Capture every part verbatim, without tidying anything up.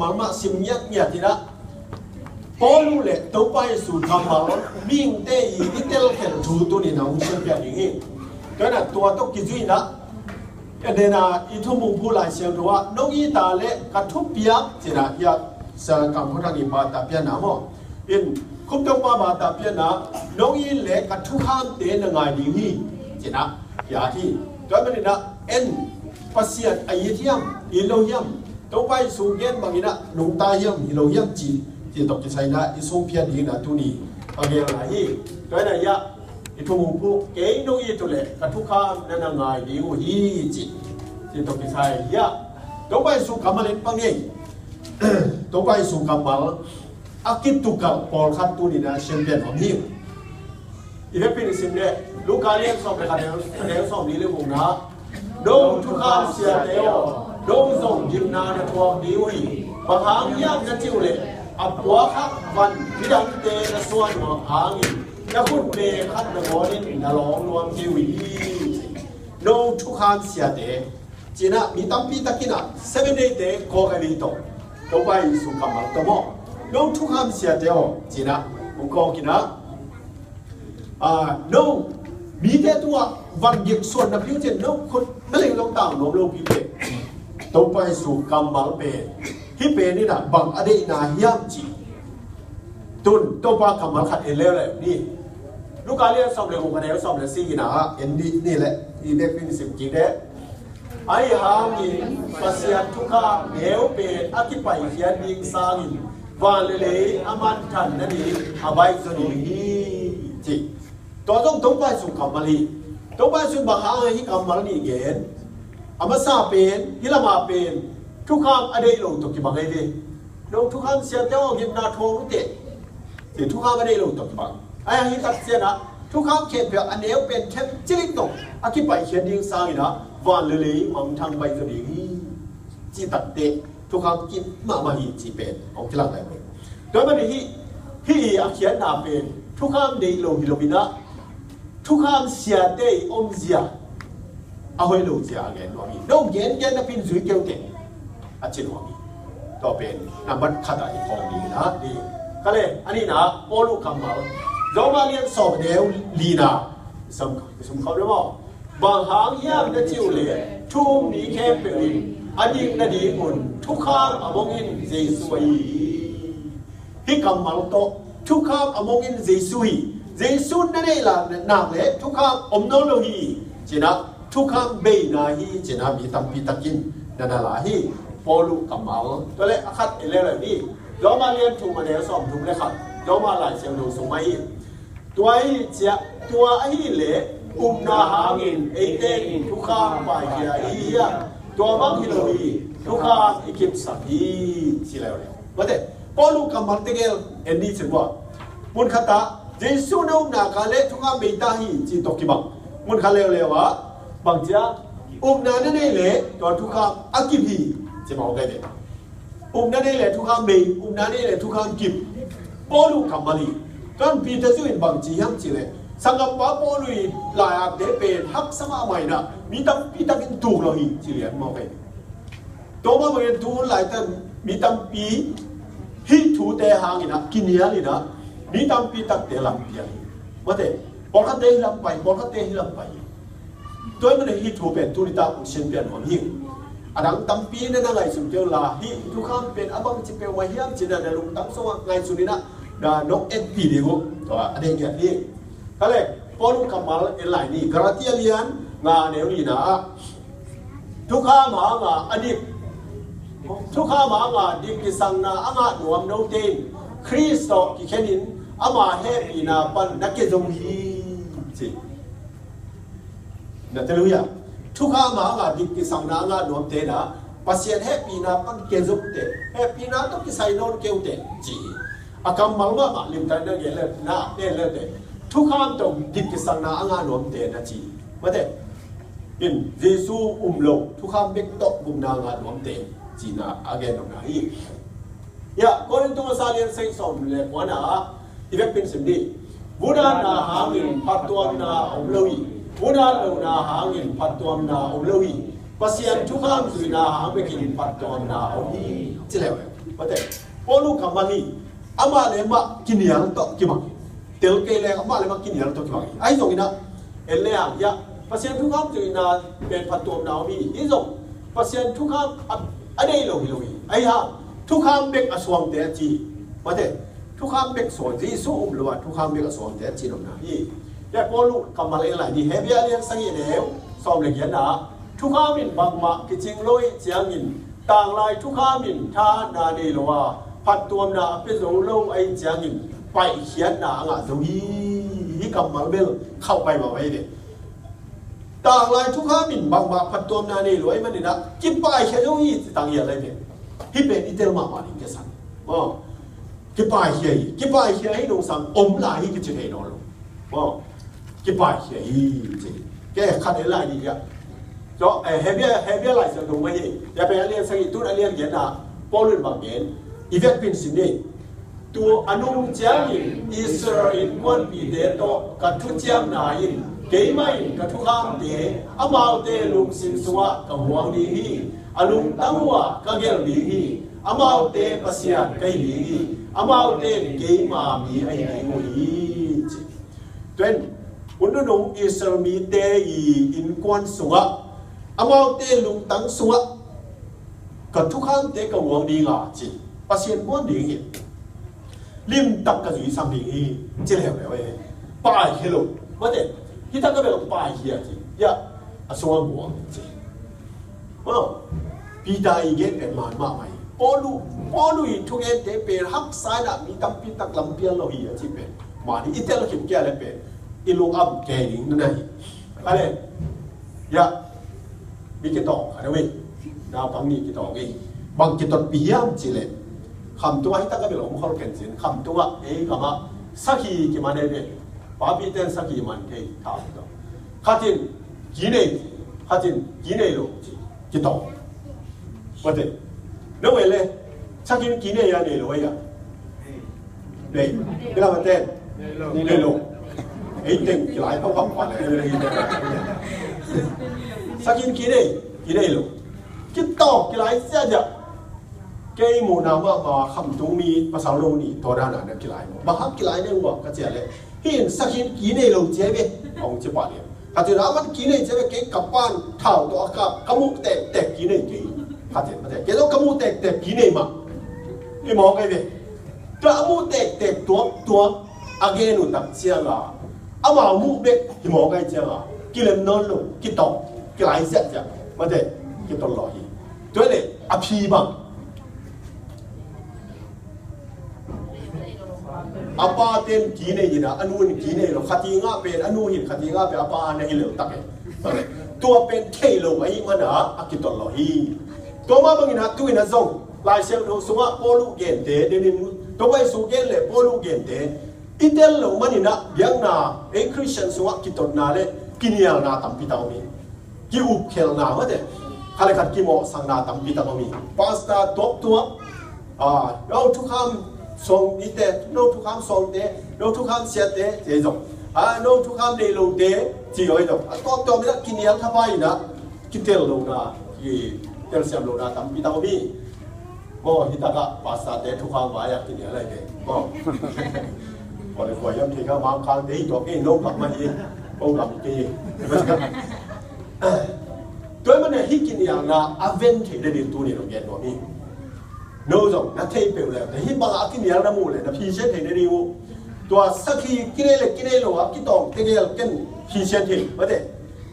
Amah sim ngiatngiat in ah, Paul le Topa Jesu kammal mihingte i i telkhial thu tuni-in ah hong sianphiat ding hi. Tua in ah tua tawh kizui in ah, a den ah i Thukhun Phu Lai Siangtho ah, nong it leh ka thupiak ci-in ah, hiah Sia Kam Khaw Thang i bata pianna maw. In Khum Topa bata pianna, nong it leh ka thukhamte na ngai ding hi, ci-in ah, hiah hi. Tua manin ah, en Pasian a it hiam, it lo hiam, Topa Jesu gen bangin ah nungta hiam, hi lo hiam ci, ci tawh kisai in ah i sungphiat dingin ah tuni a gel lai hi. Tua in ah hiah i Thukhun Phu, kei nong it uh leh ka thukham na na ngai ding uh hi, ci, ci tawh kisai hiah Topa Jesu kammal en pah ni. Topa Jesu kammal a kitukalh pawlkhat tuni-in ah sianphiat nuam hi. I vekpi-in i sim leh, Luka lian sawm le khat, a neu sawmli le gukna, no thukham siate aw, no zong gimna na thuak ding uh hi. Bang hang hiam na cih uh leh, a puak hak van midangte na suan nuam hangin, na khut me khat nangawn in na lawng nuam kei uh hi. No thukham siate, ci-in ah mi tampi tak in ah Seventh Day-te kawk a, ni tawh, Topa Jesu kammal tawh maw. No thukham siate aw, ci-in ah hong kawk in ah, ah, no mite tungah van gik suan napi uh cin, no khut meleng zong tang nuam lopi uh teh. Topa Jesu kammal pen, hih pen in ah bang a deihna hiam cih, tun Topa kammal khat en leuleu ni. Luka lian sawm le guk, a neu sawm le sagihna ah en ni, ni leh, i vekpi-in i sim kik leh, ahih hangin Pasian thukham neu pen a kipaikhiat ding sangin, van le lei a manthan nading a baih zaw ding hi, ci. Tua zong Topa Jesu kammal hi. Topa Jesu in bang hang a hih kammal nih gen? A masa pen, hih lam ah pen thukham a deih lo tawh kibang hi ve. No thukham siate aw, gimna thuak ni teh, ci, thukham a deih lo tawh kibang. Ahih hang hih tak ciangin ah thukham khempeuh a neu pen khem cilik tawh a kipaikhiat ding sangin ah, van le lei mangthang baih zaw ding hi, cih takteh thukham kip mahmah hi, cih pen hong kilang lai ve. Tua manin hih, hih i a khiatna pen thukham deih lo hi lo-in ah, thukham siate i omzia a hoih lo zia a gen nuam hi. No gengen napi-in zui kei uh teh, a ci nuam hi. Tua pen nambat khat ah i phawk ding hi-in ah, ni. Khat leh, a nihna, Paul kammal, Roma lian sawm, a neu lina, i sum, i sum khawm dih maw. Bang hang hiam na cih uh leh, thu um mi khempeuh in a dik nadingun thukham a mong in Jesu ahi hi. Hih kammal tawh, thukham a mong in Jesu hi. Jesu na neih leh, nak leh thukham om nawn lo hi, ci-in ah, thukham beina hi, ci-in ah mi tampi tak in na na la hi. Paul kammal. Tua leh a khat en leuleu ni. Roma lian thum, a neu sawmthum le khat. Roma Lai Siangtho sung mah hi. Tua ahih ciang, tua ahih leh upna hangin eite in thukham paikhia i hi hiam? Tua bang hi lo hi, thukham i kipsak hi, ci leuleu. Mate, Paul kammal tegel en ni cin ua. Mun khat ah, Jesu na upna kah leh thukham bei ta hi, ci tawh kibang. Mun khat leuleu ah, bang ci a, upna na neih leh tua thukham a kip hi, ci mawk hi ve. Upna neih leh thukham bei, upna neih leh thukham kip. Paul kammal hi. Tua in Peter ziu in bang ci hiam cih leh, sanggampa Paul i lai-akte pen haksa mahmah in ah, mi tampi tak in tuk lo hi, ci lian mawk hi. Tua mah bangin tu hun laitak mi tampi hih thute hangin ah kinial in ah, mi tampi takte lam pial hi. Mate, pawlkhatte hih lam pai, pawlkhatte hih lam pai hi. Tua ahih manin hih thu pen tuni tak hong sianphiat nuam hi. A dang tampi na na ngaihsun kei un la, hih thukham pen a bangci peuhmah hiam ci-in ah na lungtang sungah ngaihsun in ah, na nong etpih ding uh, tua a deih ngiat hi. Khat leh, Paul kammal en lai ni. Galatia lian nga, a neu lina ah, thukham hanga a dik, thukham hanga dik kisakna a ngah nuam note in Khrist tawh kikhen in ama hehpihna pan na kia zo hi, ci. Na tel uh hia? Thukham hanga dik kisakna a ngah nuamte in ah Pasian hehpihna pan kia zo uh teh, hehpihna tawh kisai nawn kei uh teh, ci hi. A kammal mahmah limtak na gen leh, na gen leh teh, thukham tawh dik kisakna a ngah nuamte na ci. Mate, in Jesu um lo, thukham bek tawh gupna ngah nuamte, cihna a gen nopna hi. Hiah, Korintu masa lian sagih, sawm le kuana ah, i vekpi-in sim dih. Vunatna hangin phattuamna om lo hi. Vunat lohna hangin phattuamna om lo hi. Pasian thukham zuihna hang bekin phattuamna om hi, ci leuleu. Mate, Paulu kammal hi. Amah le amah kinial tawh kibang hi. Tel kei leng amah le amah kinial tawh kibang hi. Ahi zongin ah, en le ang hiah Pasian thukham zui na pen phattuamna om hi. Hi zong Pasian thukham a, a nei lo hi lo hi. Ahi hang thukham bek a suangte a ci hi. Mate, thukham bek suang, Jesu um lo a thukham bek a suangte a ci nopna hi. Hiah Paulu kammal en lai ni. Hebru a lian sagih, a neu sawm le giatna ah, thukham in bangmah kicing lo ahih ciangin, tanglai thukham in thahatna nei lo a, phattuamna a pia zo lo ahih ciangin paihkhiatna a ngah zo hi. Hih kammal bel khauh pai mah pai ve. Tanglai thukham in bangmah phattuamna nei lo ahih manin ah kipaihkhia zo hi ci tang hial lai ve. Hih pen i tel mahmah ding kisan. Aw. Kipaihkhia hi, kipaihkhia hi nungsang om lai hi kici thei nawn lo. Aw. Kipaihkhia hi ci. Kei khat en lai ni hiah. Zo, eh, Hebru, Hebru Lai Siangtho mah hi. Hiah pen a lian sagih, tun a lian giatna, Paulu in bang gen, i vekpi in sim ni. Tu a nung ciangin Israel innkuanpihte tawh ka thuciamna in keimah in ka thukhamte amaute lungsim sungah ka muang ding hi. A lungtang uhah ka gelh ding hi. Amaute Pasian ka hi ding hi. Amaute in keima mi ahi ding uh hi, ci. Tua in hun nunung Israel mite i innkuan sungah, amaute lungtang sungah ka thukhamte ka muang ding a ci. Pasian muang ding hi. Limtak ka zuisam ding hi, ci leuleu e. Paihkhia lo. Mate, hih tak a bel paihkhia ci. Hiah a sungah muang ci. Aw, Peter i gen pen man mahmah hi. Paulu, Paulu i thugente pen haksa in ah mi tampi tak lampial lo hi a ci pen man hi. I tel khit kei le pen i lung am kei ding na hi. Kale, hiah mi kitawng khat a ve. Naupang nih kitawng hi. Bang kitotpih hiam cih leh, Khamtung ah hih tak a bel om khol ken cin. Khamtung ah ei gam ah sakhi kiman ei ve. Papite in sakhi man thei tha hi tawh. Khat in ki nei, khat in ki nei lo ci, kitawng. Mate, no e le, sakhi in ki nei a nei lo a ia. Nei, kila mate, nei lo. Ei teng kilai pau pau le. Sakhi in ki nei, ki nei lo. Kitawng kilai ziahziah. Kei muhna mahmah Khamtung mi pasal lo nih tua dan a na kilai maw? Bang hang kilai nei uh a ka ci a leh, hih in sakhi in ki nei lo ci a ve, a hong ci pah lian. Khat in a man ki nei ci a ve, kei ka pan thau tawh a kap, ka muh tektek ki nei kei. Khat in mate, kei zong ka muh tektek ki nei mah. I mawk a hi ve. Tua a muh tektek tuaktuak a gen uh tak ciang a, amau muh bek hi mawk a hi ciang a, kilem nawn lo, kitawng, kilai ziahziah. Mate, kitawng lawh hi. Tua leh a phi bang, a pate in ki nei in a, a nu in ki nei lo. Khat i ngah pen a nu hi in, khat i ngah pen a pa na hi lel tak e. Tua pen thei lo ahih man a, a kitawng lawh hi. Tua mah bangin a tu in a zong Lai Siangtho sungah Paulu gente, denin tua pai sung gen leh Paulu gente i tel loh manin a, biakna, ei Khristian sungah kitotna le kinialna tampi tak om hi. Ki-upkhelhna mate, khat le khat kimawhsakna tampi tak om hi. Pastor tuaktuak, a, no thukham suang nite, no thukham suangte, no thukham siate, ci zong, a, no thukham nei lote, ci zong, a tuaktuak in a kinial thapai in a, kitel lohna, kitelsiam lohna tampi tak om hi. Maw, hih takah pastorte thukham vai-ah kinial lai ve. Maw. Kua le kua hiam thei kha, Mangkangte hi tuak hi, no gam mah hi, ko gam hi kei hi. Tua ahih manin hih kinialna a ven theih nading tuni-in hong gen nuam hi. No zong na thei peuh leh, na hih bangah a kinial na muh leh, na phisian theih nading uh. Tua sakhi kinei le kinei lo a kitawng tegel ken phisian thei, mate.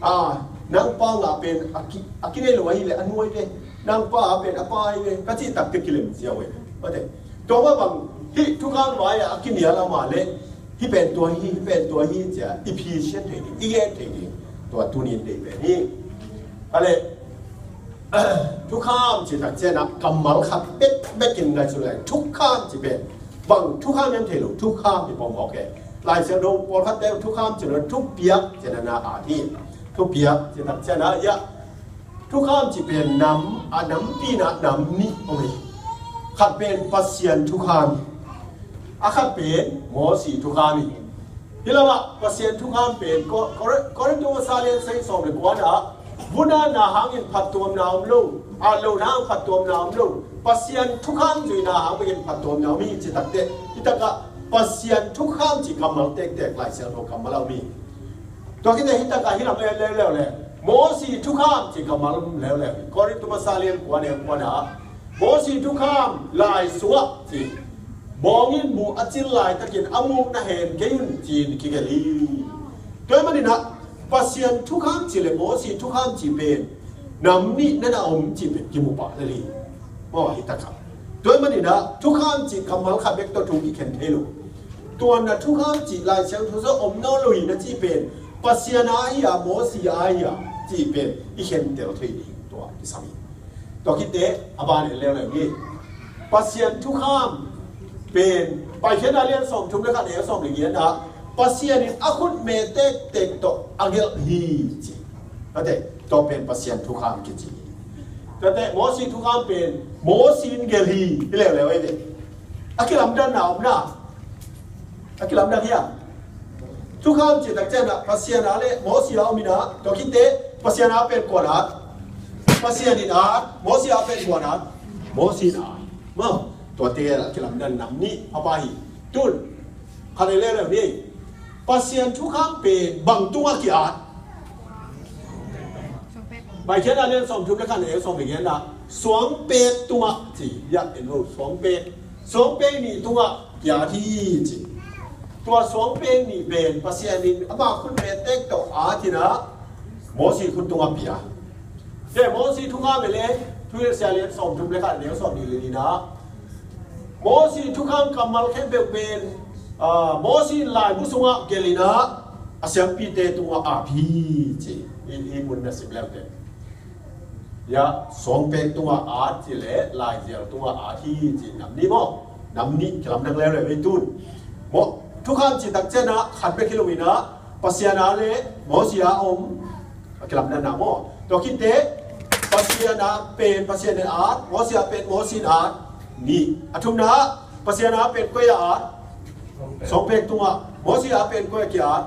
A, nang pa ngah pen a ki, a kinei lo ahi leh a nuai ve. Nang pa a pen a pa hi ve, ka cih takte kilem ziau ve. Mate. Tua mah bang, hih thukham vai-ah a kinial a mah leh, hih pen tua hi, hih pen tua hi, ci-a i phisian thei ding, i gen thei ding. Tua tuni-in deih pen hi. A leh, thukham cih tak ciangin ah kammal khat bekbek in ngaihsun leng, thukham cih pen bang thukham hiam thei lo, thukham hi pawlmawk e. Lai Siangtho pawlkhatte thukham cih lo, thupiak ci-in ah na at hi. Thupiak cih tak ciangin ah, ya, thukham cih pen nam, a nampi in ah nam nih om hi. Khat pen Pasian thukham hi. A khat pen Moses thukham hi. Hih lamah Pasian thukham pen Ko-, Kor-, Korinto masa lian sagih sawm le kuana ah, vun atna hangin phattuamna om lo, at lohna hang phattuamna om lo, Pasian thukham zuihna hang bangin phattuamna om hi ci takteh, hi takah Pasian thukham cih kammal tektek Lai Siangtho kammal a om hi. Tua khit teh hi takah hih lam en leuleu leh Mosi thukham cih kammal om leuleu hi. Korin tu masa lian kua neu kua na, Mosi thukham lai sungah ci, bawng in muh a cil laitakin a muk na hen kei un ci-in kigelh hi. Tua ahih manin ah Pasian thukham cih le Mosi thukham cih pen nam nih na na om cih pen kimu pah lel hi. Maw, hi takah. Tua ahih manin ah thukham cih kammal khat bek tawh thu kikhen thei lo. Tua na thukham cih Lai Siangtho sungah om nawn lo hi na cih pen Pasian a hi a, Mosi a hi a cih pen i khentel thei ding tua kisam hi. Tua khit teh a ban en leuleu ni. Pasian thukham pen Paikhiatna lian sawmthum le khat neu sawm le giat ah Pasian in a khutme tektek tawh a gelh hi ci. Tua teh tua pen Pasian thukham kici hi. Tua teh Mosi thukham pen Mosi in gelh hi, hi leuleu ei ve. A kilamdanna om na. A kilamdang hiam? Thukham cih tak ciangin ah Pasian a le Mosi a om in ah, tua khit teh Pasian a pen kua na at? Pasian in at. Mosi a pen kua na at? Mosi in at. Maw, tuate a kilamdan nam nih a pha hi. Tun khat en leuleu ni. Pasian thukham pen bang tungah ki-at? Paikhiatna lian sawmthum le khat neu sawm le giat ah suangpek tungah ci. Ya, en lo, suangpek. Suangpek nih tungah ki-at hi ci. Tua suangpek nih pen Pasian in ama khutme tektek tawh at hi in ah Mosi khut tungah pia. Te Mosi thukham en le, Thuhilhsia lian sawmthum le khat neu sawmnih le nih ah Mosi thukham kammal khempeuh pen, ah, Mosi in laibu sungah gelh in ah a siampite tungah ap hi ci. Hih, hih mun na sim leuleu teh. Ya, suangpek tungah at ci le laizial tungah at hi ci nam nih maw. Nam nih kilamdang leuleu ei tun. Maw, thukham cih tak ciangin ah khat bek hi lo in ah Pasian a le Mosi a om. A kilamdanna maw. Tua khit teh Pasian a pen Pasian in at, Mosi a pen Mosi in at. Nih. A thumna ah Pasian a pen koi ah at? Suangpek tungah. Mosi a pen koi ah ki-at?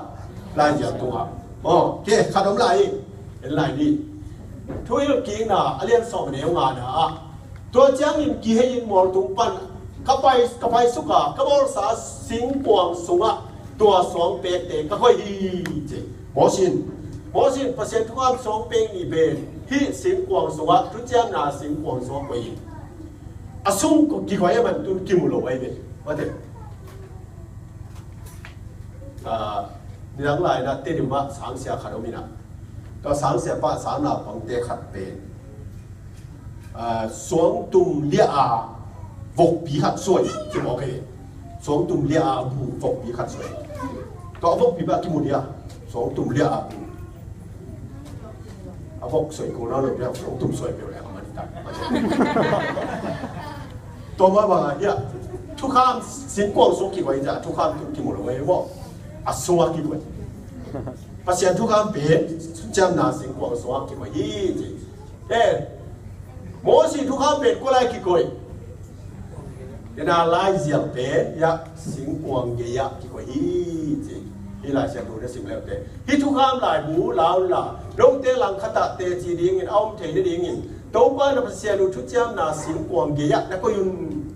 Laizial tungah. Aw, ke, khat om lai hi. En lai ni. Thuhilhkikna a lian sawm neu ngana ah, tua ciangin kihei in mualtung pan ka pai, ka paisuk a ka bawlsa singkuang sungah tua suangpekte ka koih hi ci. Mosi in, Mosi in Pasian thukham suangpek nih pen hih singkuang sungah, thuciamna singkuang sungah koih hi. A sung kikoih a man tun kimu lo ahi ve. Mate. Ah, nidang lai-in ah Tedim ah sangsia khat om in ah, tua sangsia pa sangnaupangte khat pen, ah, suangtum liah a vokpi khat suai ci mawk hi. Suangtum liah a bu vokpi khat suai. Tua vokpi pa kimu liah, suangtum liah a bu. A vok suai ko na lo, bia suangtum suai bia le a man ta. Tua mah bang a, ya, thukham singkuang sung kikoih hi, thukham tung kimu lo ei maw. A sungah kikoih. Pasian thukham pen thuciamna singkuang sungah kikoih hi ci. Eh, Mosi thukham pen kua lai kikoih? Ina laizial pen, ya, singkuang gei-ah kikoih hi ci. Hih Lai Siangtho na sim leuleu teh, hih thukham laibu la unla, note langkhat ah teci dingin a om theih nadingin Topa na Pasian uh thuciamna singkuang gei-ah na koih un.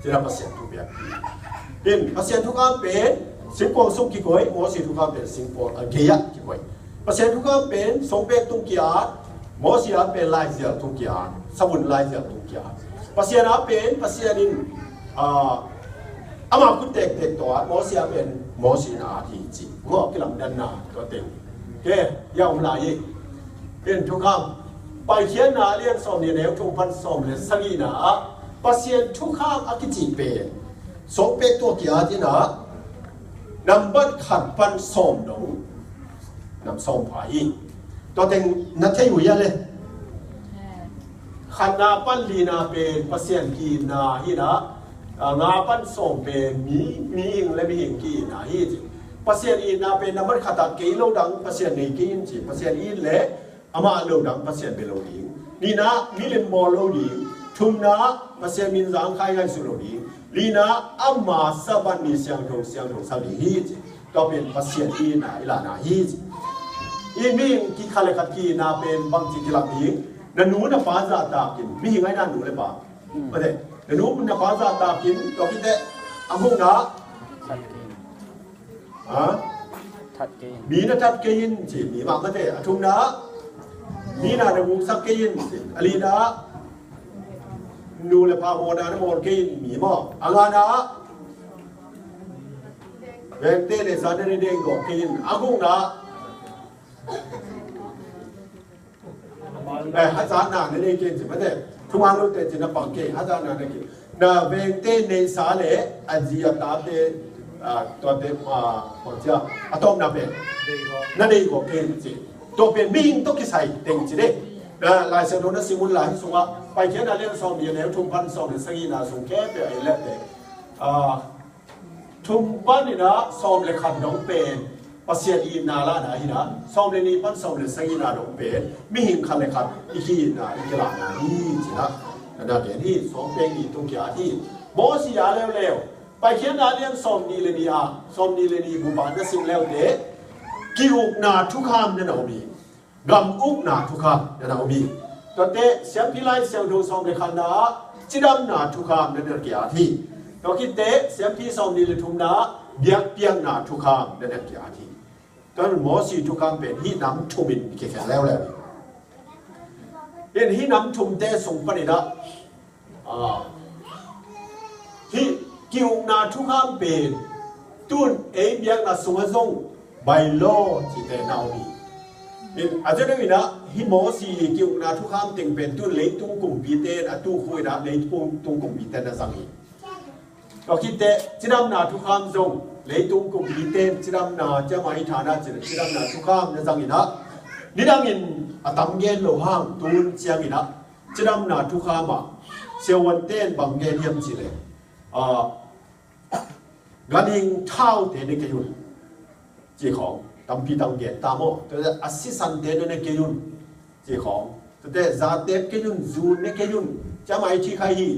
Ci-in ah Pasian thu piak. In, Pasian thukham pen singkuang sung kikoih, Mosi thukham pen singkuang, ah, gei-ah kikoih. Pasian thukham pen suangpek tung ki-at, Mosi a pen laizial tung ki-at, sabun laizial tung ki-at. Pasian a pen Pasian in, ah, ama khut tektek tawh at, Mosi a pen Mosi in at hi ci. Maw, kilamdanna tua teng. Ke, ya om lai hi. Pen thukham, Paikhiatna a lian sawm nih neu thum pan sawm le sagihna ah Pasian thukham a kici pen suangpek tung ki-at in ah, nambat khat pan sawm dong nam sawm pha hi. Tua teng na thei uh hia le? Khatna pan lina pen Pasian ki-itna hi in ah, ah, nga pan sawm pen mi, mihing le mihing ki-itna hi ci. Pasian itna pen nambat khat ah kei lo dang Pasian nei kei in ci. Pasian it le amah lo dang Pasian bia lo ding. Nihna, milim bawl lo ding. Thumna, Pasian min zangkhai ngaihsut lo ding. Lina, ama Sabbath ni siangtho, siangtho sak ding hi ci. Tua pen Pasian itna i lahna hi ci. I mihing khat le khat ki-itna pen bangci kilak ding? Na nu na pa zahtakin, mihing ahih na nu le pa, Mate, na nu na pa zahtak in, tua khit teh a gukna, ha? Mi na that kei in ci, mi mah mate. A thumna, mi na na guksak kei in ci. A lina, nu le pa mawhna na mawl kei in, mi maw. A ngana, vengte neihsa na nei ding gawh kei in. A gukna, eh, hazatna na nei kei in ci mate. Thuman lote ci na pang kei, hazatna na kei. Na vengte neihsa le a zi a tate, ah, tuate, ah, bang ci a, a tawpna pen na nei gawh kei in ci. Tua pen mihing tawh kisai teng ci ding. Na Lai Siangtho na sim un la, hih sungah Paikhiatna lian sawmnih a neu thum pan sawm le sagihna sung khempeuh a en le teh, ah, thum panin ah sawm le khat dong pen Pasian itna lahna hi a, sawm le nih pan sawm le sagihna dong pen mihing khat le khat i ki-itna, i kilahna hi ci a, a na gen hi. Suang peng nih tung kia hi. Mosi a leuleu, Paikhiatna lian sawmnih le nih ah, sawmnih le nih bu pan na sim leute, ki-ukna thukham na na om hi. Gam ukna thukham na na om hi. Tuate Siampi Lai Siangtho sawm le khatna ah cidamna thukham na na ki-at hi. Tua khit teh Siampi sawmnih le thumna ah biakpiakna thukham na na ki-at hi. Tua Mosi thukham pen hih nam thum in kikhen leuleu hi. Hih nam thumte sung panin ah Ah, hih ki-ukna thukham pen tun ei biakna sungah zong by law cihte na om hi. In a zeneng in ah hih Mosi ki-ukna thukham teng pen tun leitung kumpite in a tukhu in ah leitung kumpite na zang hi. Tua khit teh cidamna thukham zong leitung kumpite in cidamna, ciamah i thana cih cidamna thukham na zang in ah, nidangin a tam gen lo hang tun ciangin ah cidamna thukham ah siavuante in bang gen hiam cih leh, ah, ganhing thaute ne kei un, ci khawng tampi tak gen ta maw. Tua a sisante ne kei un, ci khawng. Tuate zatep kei un, zu ne kei un, ciamah i thi khai hi,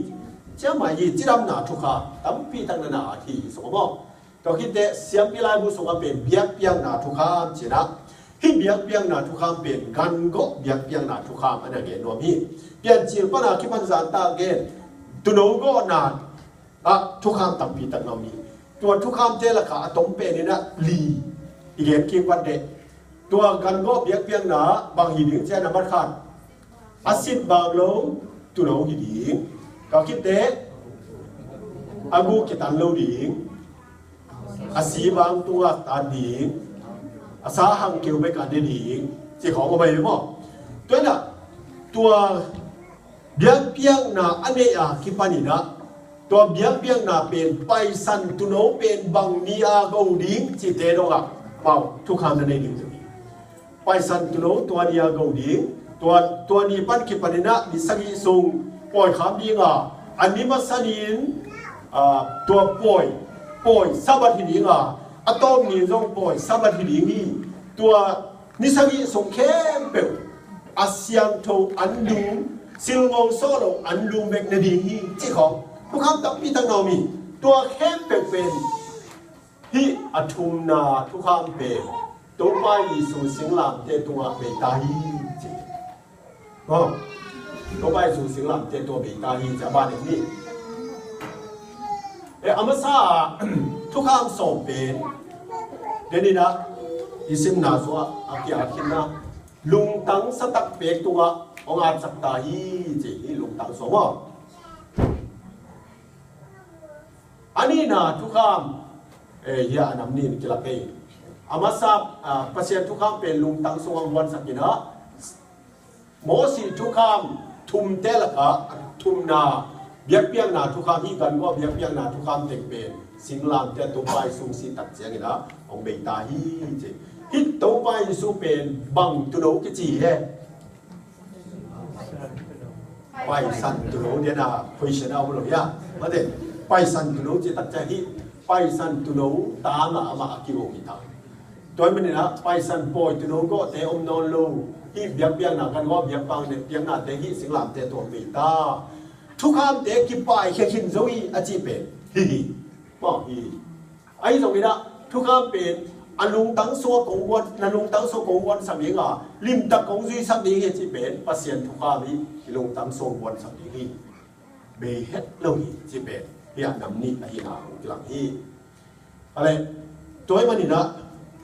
ciamah i cidamna thukham tampi tak na na at hi, sawm maw. Tua khit teh Siampi Laibu sungah pen biakpiakna thukham ci-in ah, hih biakpiakna thukham pen gan gawh biakpiakna thukham a na gen nuam hi. Piancil pan a kipan zan tak gen, tuuno gawhna ah thukham tampi tak na om hi. Tua thukhamte lakah a tom pen in ah li i gen kik pan teh, tua gan gawh biakpiakna ah bang hi ding ci-in ah, a mat khat, a sit bang lo tuuno hi ding. Tua khit teh a gu kitan lo ding, a si bang tungah tan ding, a sa hang keu bek a ne ding, ci khawng om hi maw. Tua in ah tua biakpiakna a neih a kipan in ah, tua biakpiakna pen Paisan tuuno pen bang ni a go ding cihte dongah amau thukham na nei ding uh hi. Paisan tuuno tua ni a go ding, tua, tua ni pan kipan in ah ni sagih sung pawi kham ding a, a ni masa ni in, ah, tua pawi, pawi Sabbath hi ding a, a tawp ni in zong pawi Sabbath hi ding hi. Tua ni sagih sung khempeuh a siangtho an lum, silngo sawh lo an lum bek na ding hi, ci khawng thukham tampi tak na om hi. Tua khempeuh pen hih a thumna thukham pen Topa Jesu singlamteh tungah bei ta hi, ci. Aw, Topa Jesu singlamteh tungah bei ta hi, ci a ban in hi. Eh, a masa ah thukham sawm pen, den in ah i simna sungah a ki-at khin na, lungtang satak pek tungah hong atsak ta hi, ci hi. Lungtang sawm aw. A nihna thukham, eh, hia a nam nih in kilak ei. A masa, ah, Pasian thukham pen lungtang sungah hong buansak in ah, Mosi thukham thumte lakah a thumna biakpiakna thukham, hih gan gawh biakpiakna thukham teng pen singlamteh Topa Jesu sih tak ciangin ah hong bei ta hi, ci. Hih Topa Jesu pen bang tuuno kici hi? Paisan tuuno, den a question a om lo hia? Mate, Paisan tuuno cih tak ciang hih Paisan tuuno tang ah amah a kigo hi ta. Tua ahih manin ah Paisan pawi tuuno gawhte om nawn lo, hih biakpiakna, gan gawh biakpiaknate hih singlamteh tungah bei ta. Thukhamte kipaikhia khin zo hi a cih pen hih hi. Maw, hih hi. Ahi zongin ah thukham pen a lungtang sungah kong buan, na lungtang sungah kong buansak ding a, limtak kong zuisak ding hi a cih pen Pasian thukham hi. I lungtang sungah buansak ding hi. bei het lo hi ci pen hiah nam nih ahihna hong kilang hi. A le, tua ahih manin ah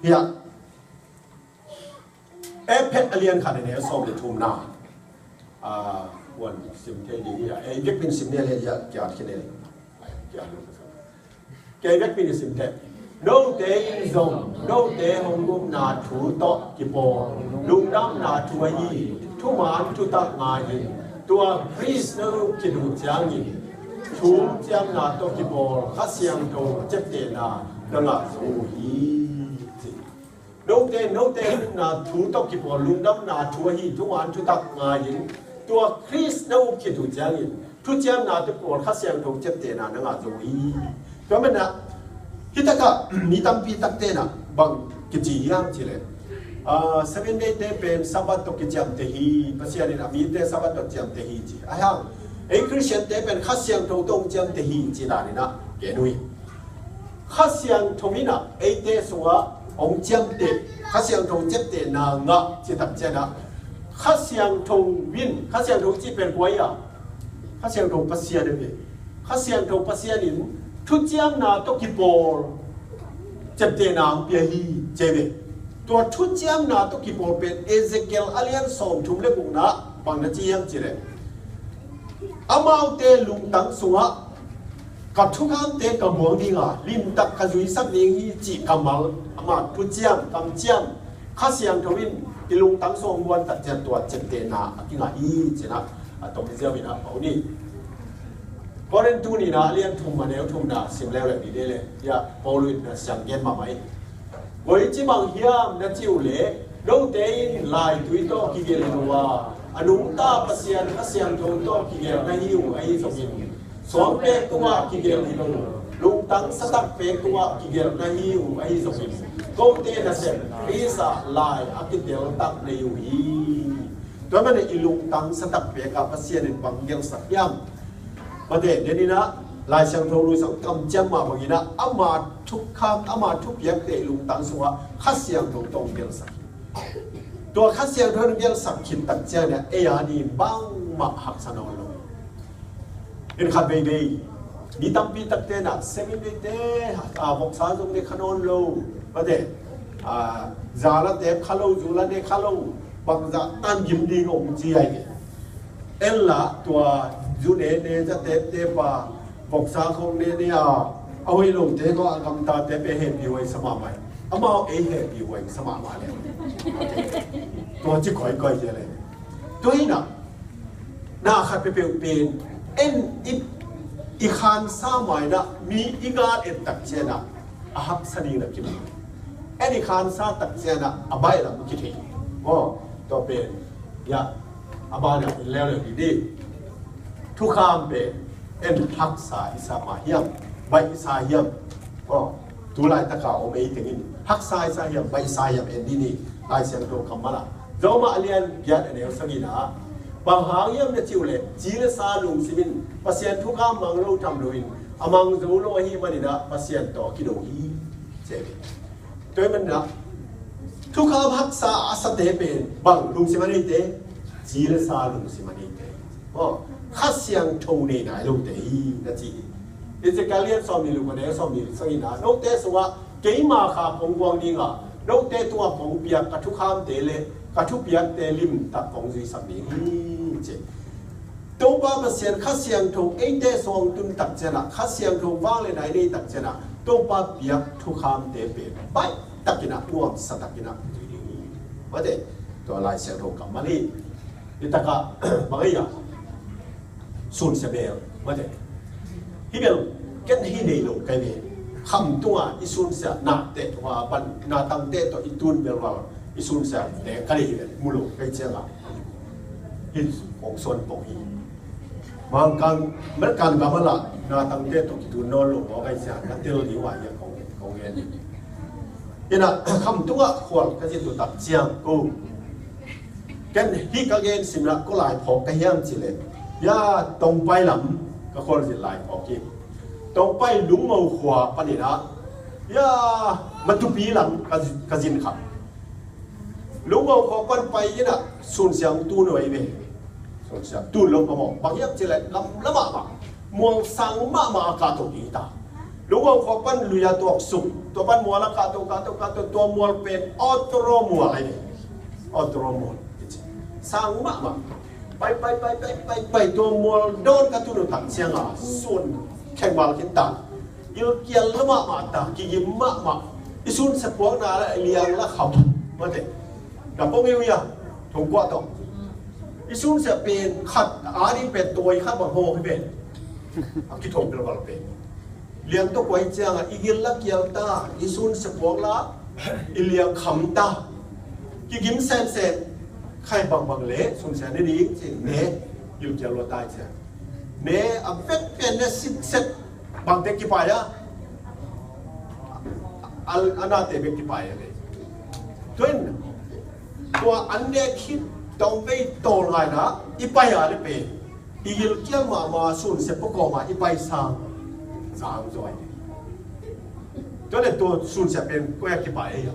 hiah Efesa a lian khat a neu sawm le thumna, a, kuan sim thei ding hiah, ei vekpi-in sim ni a le hiah kiat khin e. Kiat lo. Kei vekpi-in sim thei. Note in zong, note hong gupna thu tawh kipawl lungdamna thu ahi thuman thutak ngai in, tua Khrist na up khit uh ciangin thu ciamna tawh kipawl Kha Siangtho ciaptehna na ngah zo uh hi, ci. Note, note gupna thu tawh kipawl lungdamna thu ahi thuman thutak ngai in, tua Khrist na up khit uh ciangin thuciamna tawh kipawl Kha Siangtho ciaptehna na ngah zo hi. Tua manin ah, hi takah mi tampi takte in ah bang kici hiam cih leh, ah, Seventh Day te pen Sabbath tawh kiciamteh hi, Pasian in a mite Sabbath tawh ciamteh hi ci. Ahi hang ei Khristian te pen Kha Siangtho tawh hong ciamteh hi ci dan in ah gen uh hi. Kha Siangtho in ah eite sungah hong ciamteh, Kha Siangtho ciaptehna ngah cih tak ciangin ah, Kha Siangtho in, Kha Siangtho cih pen kua hi a, Kha Siangtho Pasian hi ve. Kha Siangtho Pasian in thuciamna tawh kipawl ciaptehna hong pia hi ci hi ve. Tua thuciamna tawh kipawl pen Ezekiel a lian sawmthum le gukna bang na ci hiam cih leh, amaute lungtang sungah ka thukhamte ka muang ding a, limtak ka zuisak ding hi cih kammal, ama thuciam, kamciam, Kha Siangtho in i lungtang sungah hong muan tak ciang tua ciaptehna a kingah hi ci-in ah, a tawm ziau in ah pau ni. Korin tu nihna a lian thum a neu thumna sim leuleu ni le, hiah Paul in na siang gen mahmah hi. Koici bang hiam na cih uh leh, note in laitui tawh kigelh hi lo a, a nungta Pasian Kha Siangtho tawh kigelh na hi uh ahi zongin, suangpek tungah kigelh hi lo, lungtang satak pek tungah kigelh na hi uh ahi zongin, kote nasem Khrist ah lai a kitel tak na hi uh hi. Tua manin i lungtang satak pek ah Pasian in bang gelhsak hiam? Mate, den in ah Lai Siangtho lui sang kamciam mah bangin ah ama thukham, ama thupiakte i lungtang sungah Kha Siangtho tawh hong gelhsak hi. Tua Kha Siangtho hong gelhsak khit tak ciangin ah ei a ding bangmah haksa nawn lo. In khat veivei mi tampi takte in ah Seventh Day te, a, voksa zong ne kha nawn lo. Mate, a, za la tep kha lo, zu la ne kha lo, bangzah tan gim ding om ci ai ve. En la tua zu ne ne, za tep tep a, voksa khong ne ne a, a hoih lote khong a gamtate pen hehpih huai sa mahmah hi. Amau ei hehpih huai sa mahmah le. Tua ci koikoi ci le. Tua hi in ah, na khat peuhpeuh pen en i, i khansa mai in ah mi i gal et tak ciangin ah a haksa ding na kim. En i khansa tak ciangin ah a baih lam kithei. Aw, tua pen, ya, a ban ah en leuleu didi. Thukham pen en haksa i sa mah hiam, baih i sa hiam? Aw, tu laitaka om ei tengin haksa i sa hiam, baih i sa hiam en didi. Lai Siangtho kammal ah, Rom a lian giat a neu sagihna ah, bang hang hiam na cih uh leh, ci le sa lungsim in Pasian thukham mang lo tham loin, a mang zo lo ahih manin ah Pasian tawh a kido hi, ci hi. Tua ahih manin ah thukham haksa a sate pen bang lungsim a neite? Ci le sa lungsim a neite. Aw, Kha Siangtho nei nai lote hi, na ci hi. Ezekiel a lian sawmnih le guk a neu sawmnih le sagihna, note sungah keima kha kong guang ding a, note tungah kong piak ka thukhamte le ka thupiakte limtak kong zuisak ding hi, ci. Topa Pasian Kha Siangtho eite sungah tun tak ciangin ah, Kha Siangtho vangliatna i nei tak ciangin ah, Topa piak thukhamte pen baih takin ah, nuamsa takin ah zui ding hi. Mate, tua Lai Siangtho kammal hi. Hi takah bang hi a, sunsia bel, mate. Hi bel, ken hi nei lo kai ve. Kham tungah i sunsia nate, tua pan, natangte tawh i tun bel val i sunsia te ka nei hi bel, mu lo kai ciangah. Hi kong suan pong hi. Mangkang, Melkan gam ah lah natangte tawh kitun nawn lo maw kai ciang, ka tel ding uh ah hi a kong, kong gen. Hi in ah, kham tungah khual ka zin tu tak ciang ko. Ken hih ka gen simna ko lai phawk ka hiam cih leh, ya, Tongpai lam ka khualzin lai phawk hi. Tongpai Lungmo khua panin ah, ya, Matupi lam ka, ka zin kha. Lungmo khua pan pai in ah sunsia hong tun uh ahi ve. Sunsia tun lo ka mawh. Bang hiam cih leh lamlam ah mah. Mual sang mahmah a kahto ding hi ta. Lungau khua pan lui a tuak suk, tua pan mual a kahto, kahto, kahto, tua mual pen Otro mual ahi ve. Otro mual. Sang mahmah. Pai, pai, pai, pai, pai, pai, tua mual dawn ka tun uh tak ciang a, sun khengval khin ta. Gilkial lo mahmah ta, kigim mahmah. I sun sia puakna la, i liang la kham. Mate. Ka pong i uya, thong kua tong. I sun sia pen khat, a ding pen tawi khat bang haw hi pen. A kithong pel val pen. Liang tawh kua hi ciang a, i gil la kial ta, i sun sia puak la, i liang kham ta. Kigim semsem, khai bangbang le, sun sia ne ding, ci ne, gilkial lua ta hi ciang. Ne, a vek pen ne sitset, bangte kipai a. A, a nate bek kipai a le. Tuin, tua an nek khit, tawm vei tawl ngaina, i pai a le pen. I gilkial mahmah sunsia pua kawmah i pai sang zang zaw hi. Tua le tua sunsia pen koi a kipai ei a.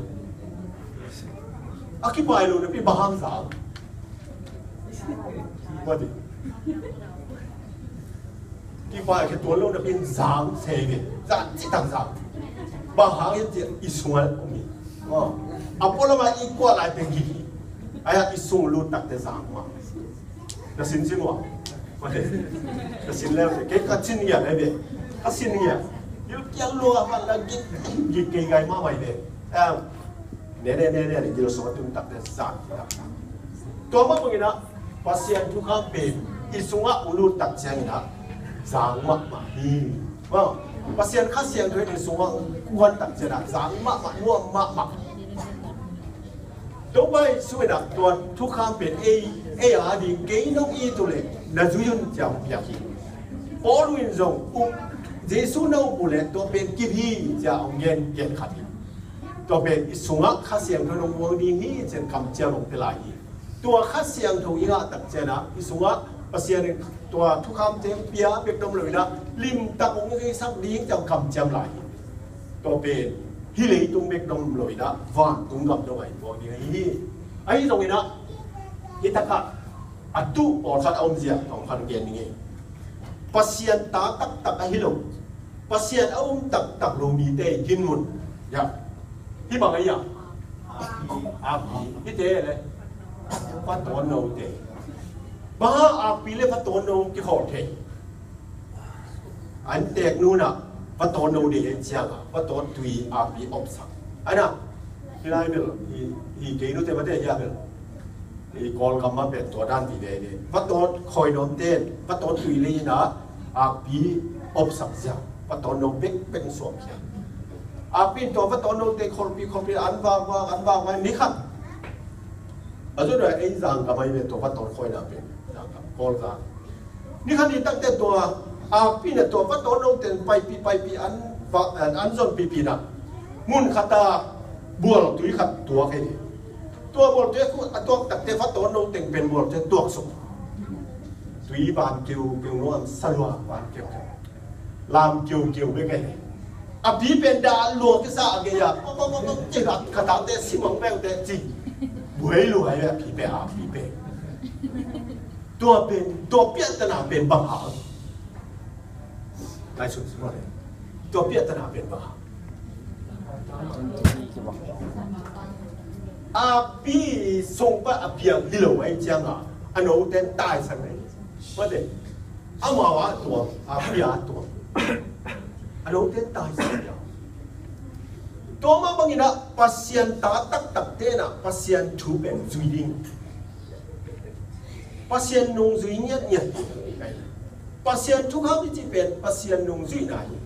A kipai lo napi bang hang zang. Mati. Kipai a kituan lo napi zang sei ve. Zang ci tang zang. Bang hang i ci i sungal umi. A pua lama i kua lai pen gigi. Aya i sung lut takte zang ma. Ka sin sin ua. Ka sin leu te. Kei ka sin ngia leu te. Ka sin ngia. Gilkial lua man la gik, gik kei gai ma mai te. Em. Ne, ne, ne, ne, ne, gil so tun tak te zan. Tua mah bangin ah, Pasian thukham pen i sungah ulut tak ciangin ah, zang mahmah hi. Pasian Kha Siangtho in i sungah kuan tak ciangin ah, zang mahmah, nuam mahmah. Topa Jesuh in ah tua thukham pen ei, ei a ding kei nong it uh leh na zui un ci a hong piak hi. Paul in zong up, Jesuh na up uh leh tua pen kip hi ci a hong gen, gen khat hi. Tua pen i sungah Kha Siangtho in hong muang ding hi ci a kamciam hong pia lai hi. Tua Kha Siangtho i ngah tak ciangin ah i sungah Pasian in tua thukhamte hong pia bek dom lo in ah limtak hong zuisak ding ci a hong kamciam lai hi. Tua pen hih leitung bek dom lo in ah vantung gam dong ah i puak ding ahi hi. Ahi zongin ah hih takah a tuh pawlkhat a om zia tawm khat gen ding hi. Pasian ta taktak ahi lo, Pasian a um taktak lo mite hi mun. Ya. Hih bang ahi a? Akpi. Hihte le va tawn note. Bang hang akpi le va tawn no kikhawl thei? An tek nunah va tawn no ding hi ciangah va tawn tui akpi opsak. Ana, hi lai bel, hi, hi kei nute va te hi a bel. Hi Kawlgam ah pen tua dan ti ve ve. Va tawn khawi nuamte, va tawn tui lei inah akpi opsak ziang. Va tawn no bekbek suak hiam. Akpi in tua va tawn note kholpi kholpi an vak vak, an vak vak ni khat. A zon a ei Zangkam ahi ve tua va tawn khawina pen. Zangkam, Kawlgam. Ni khat ni takte tua akpi na tua va tawn note paipih paipih an va, an, an zon pihpih na. Mun khat a bual tui khat tuak hi. Tua bual tui a tuak takte va tawn no teng pen bual tui tuak suk. Tui van keu keu nuam salua van keu keu. Lam keu keu bek ahi. A pi pen dah luak kisa a gei a. Kok kok kok kok ci a ka tate simang beu te ci. Buai luai a pi pen a pi pen. Tua pen, tua piahtana pen bang hang. Lai sun sung le. Tua piahtana pen bang hang. A pi sung pa a piang hi lo ahi ciang a. A no ten tai sang ahi. Mate. Amau a tuam, a pi a tuam. A no ten tai sang ahi. Tua mah bangin ah Pasian ta taktak ten ah Pasian thu pen zui ding. Pasian nung zui ngiatngiat. Pasian thukham i cih pen Pasian nung zuihna hi.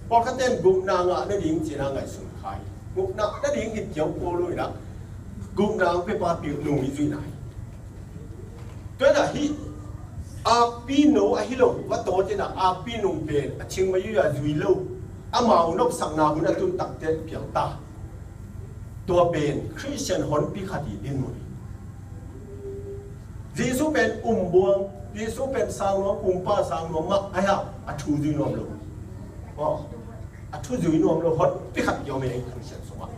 Pawlkhat ten gupna ngah nading cihna ngaihsun kha hi. Gupna nading it kiau pawl lo inah gupna ang pepa pi nung i zuihna hi. Tua inah hih akpi no ahi lo va tawt inah akpi nung pen a cingma yui a zui lo. Amau nopsakna hun a tun takte piang ta. Tua pen Khristian honpi khat i dinmun hi. Jesuh pen umbuang, Jesuh pen sang nuam, umpa sang nuam mah ahi a, a thu zui nuam lo. Aw, a thu zui nuam lo, honpi khat kiom ei Khristian sungah.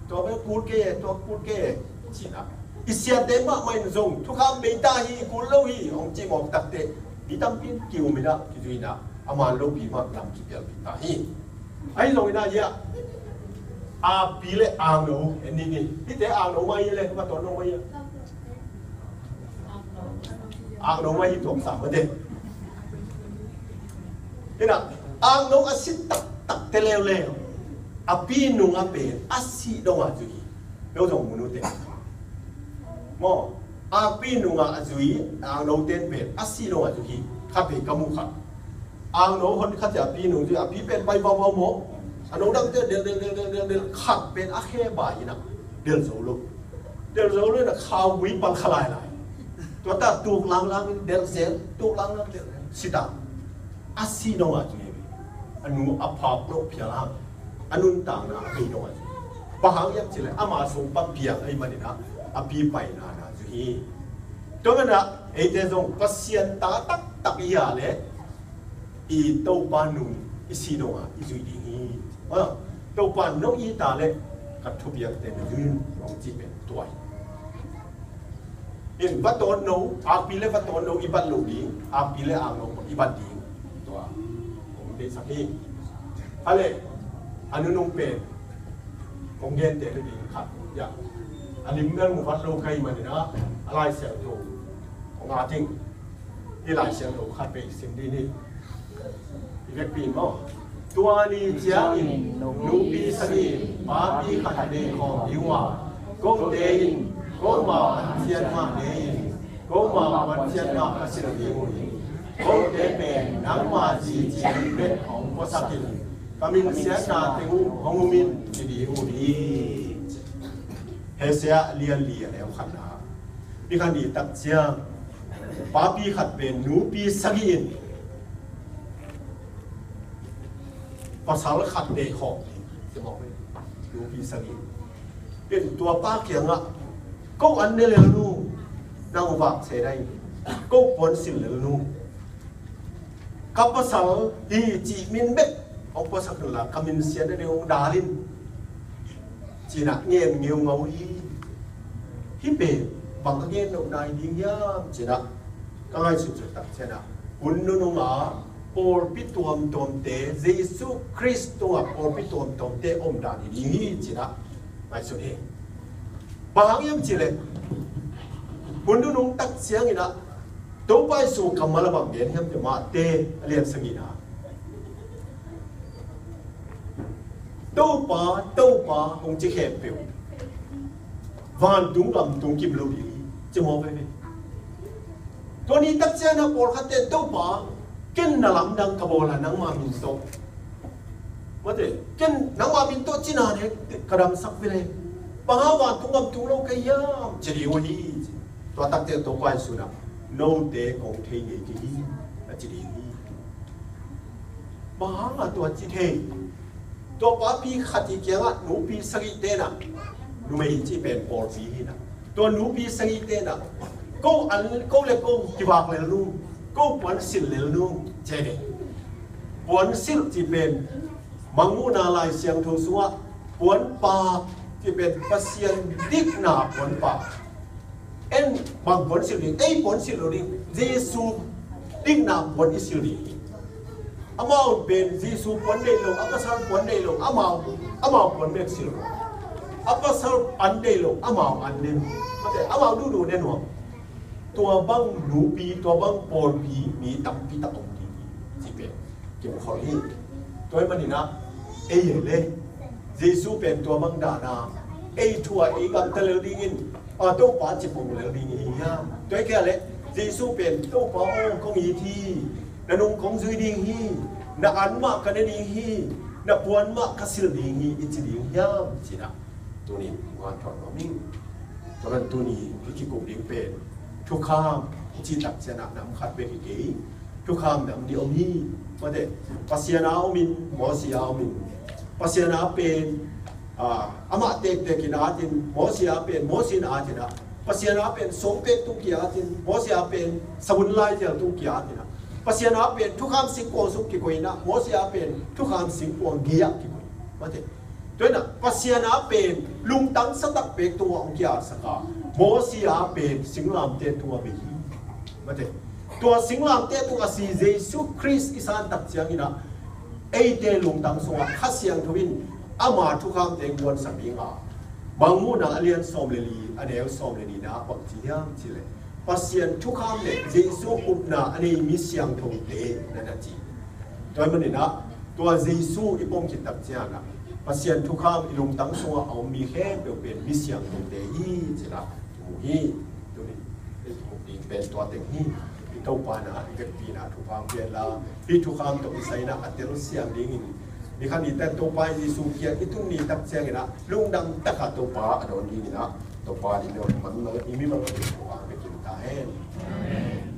Tua pen kul kei e, tua kul kei e, cihna. I siate mahmah in zong, thukham bei ta hi, kul lo hi, hong ci mawk takte. Mi tampi in ki-um in ah, kizui in ah, a man lopi mah lam kipial kik ta hi. Ahi zongin ah, hiah akpi le angno en ni ni. Hihte angno mah hi le, va tawh no mah hi a. Angno mah hi tuak sam mah te. Hi in ah, angno a si taktakte leuleu, a pi nung a pen a sih dong a zui hi. No zong mu nu te. Maw, akpi nungah a zui, a note in pen a sih nungah zui hi. Khat vei ka mu kha. A no hon khat a pi nung zui, a pi pen pai vauvau maw. A no dangte del, del, del, del, del, del, khat pen a khe bai in ah del zo lo. Del zo lo in ah khau gui pal kha lailai. Tua ta tuk langlang in del zel, tuk langlang del zel. Si ta. A sih nungah zui hi. A nu a phak loh phial hang, a nuntakna a bei nungah zui hi. Bang hang hiam cih leh ama sung pan piang ahih manin ah, a pi paina na zui hi. Tua manin ah eite zong Pasian ta taktak i hi a leh, i Topa nung i sih nungah i zui ding hi. Ah, Topa nung i hi ta leh ka thupiakte na zui in, hong cih pen tua hi. In va tawn no, akpi le va tawn no i bat lo ding, akpi le angno i bat ding. Tua kong deihsak hi. A leh, a nunung pen kong gente na ding khat, ya, a lim bel mu vat lo ka hih manin ah, a Lai Siangtho kong at ing. Hih Lai Siangtho khat vei sim dih ni. I vekpi in maw. Tua ni ciangin nupi sagih in papi khat deih khawm ding uh a, kote in komau an ciat mah ne in, komau an ciat mah ka silh ding uh hi. Kote pen nangma zi ciang bek hong puasak in, ka minsiatna teng uh hong um in, ci ding uh hi. Hosea lian li a neu khatna. Hih khat i tak ciang, papi khat pen nupi sagih in pasal khat deih khawm ding. Nupi sagih in tua pa kiangah, ko an ne lel nu, nang vak se dai, ko puan silh lel nu, ka pasal hi cih min bek hong puasak in la, ka minsiatna ding hong dal in, ci-in ah ngen ngeungau hi. Hih pen bang ka ngen loh nai ding hiam, ci-in ah ka ngaihsut suk tak ciangin ah, hun nunung a pawlpi tuamtuamte, Jesu Khrist tungah pawlpi tuamtuamte omdan hi ding hi, ci-in ah ngaihsun hi. Bang hang hiam cih leh, hun nunung tak ciangin ah Topa Jesu kammal a bang gen hiam cih leh, Mate a lian sagihna, Topa, Topa hong ci khempeuh vantung gam tung kim lo ding hi, ci mawk veve. Tua ni tak ciangin ah pawlkhatte, Topa, ken na lamdang ka bawl a, nangma min tawh, mate, ken nangma min tawh cina ne ka damsak vele. Bang hang vantung gam tung lo ka hiam, ci ding uh hi. Tua takte Topa Jesu in ah, note kong thei ngei ka hi, a ci ding hi. Bang hang a tua ci thei? Tua papi khat i kiangah nupi sagihte in ah, numei cih pen pawlpi hi in ah, tua nupi sagihte in ah, ko an, ko le ko kivak lel nu, ko puan silh lel nu, ci ve. Puan silh cih pen Mangmuhna Lai Siangtho sungah puanpak cih pen Pasian dikna puanpak. En bang puan silh ding, ei puan silh lo ding, Jesu dikna puan i silh ding hi. Amau pen Jesu puan nei lo, a pasal puan nei lo, amau, amau puan bek silh lo. A pasal an nei lo, amau an nei lo. Mate, amau duhduh ne nuam. Tua bang nupi, tua bang pawlpi mi tampi tak om ding hi, ci pen kimu khol hi. Tua ahih manin ah, ei le Jesu pen tua bang dan a, ei thu a ei gamta lel dingin, a, Topa ci pong lel ding hi hiam? Tua hi kei leh Jesu pen, Topa aw, kong it hi, na nung kong zui ding hi, na an mah ka ne ding hi, na puan mah ka silh ding hi, i ci ding hiam, ci-in ah tuni muan thawh nuam ing. Tua ban tuni i kikup ding pen thukham i cih tak ciangin ah nam khat bek hi kei. Thukham nam nih om hi. Mate, Pasian a om in, Mosi a om in. Pasian a pen, ah, amah tektek in a at in, Mosi a pen, Mosi in a at in ah. Pasian a pen sawm pek tung ki-at in, Mosi a pen savun laizial tung ki-at in ah. Pasian a pen thukham singkuang sung kikoih in ah, Mosi a pen thukham singkuang gei-ah kikoih. Mate. Tua in ah Pasian a pen lungtang satak pek tungah hong kiasak a, Mosi a pen singlamteh tungah bei hi. Mate. Tua singlamteh tungah si Jesu Khrist i san tak ciangin ah eite lungtang sungah Kha Siangtho in ama thukhamte guansak ding a, Mangmuhna a lian sawm le li, a neu sawm le nihna ah bang ci hiam cih leh, Pasian thukham le Jesu upna a nei mi siangthote na na ci. Tua ahih manin ah tua Jesu i pom khit tak ciangin ah Pasian thukham i lungtang sungah a om mi khempeuh pen mi siangthote hi cih ah i mu hi. Tuni i thuk ding pen tua teng hi. I Topa in ah i vekpi in ah thupha hong pia in la, hih thukham tawh kisai in ah a telsiam dingin, ni khat ni tak Topa Jesu kiang i tun ni tak ciangin ah lungdam takin Topa a dawn dingin ah Topa in ah i mimal in ah thupha hong pia kim ta hen. Amen.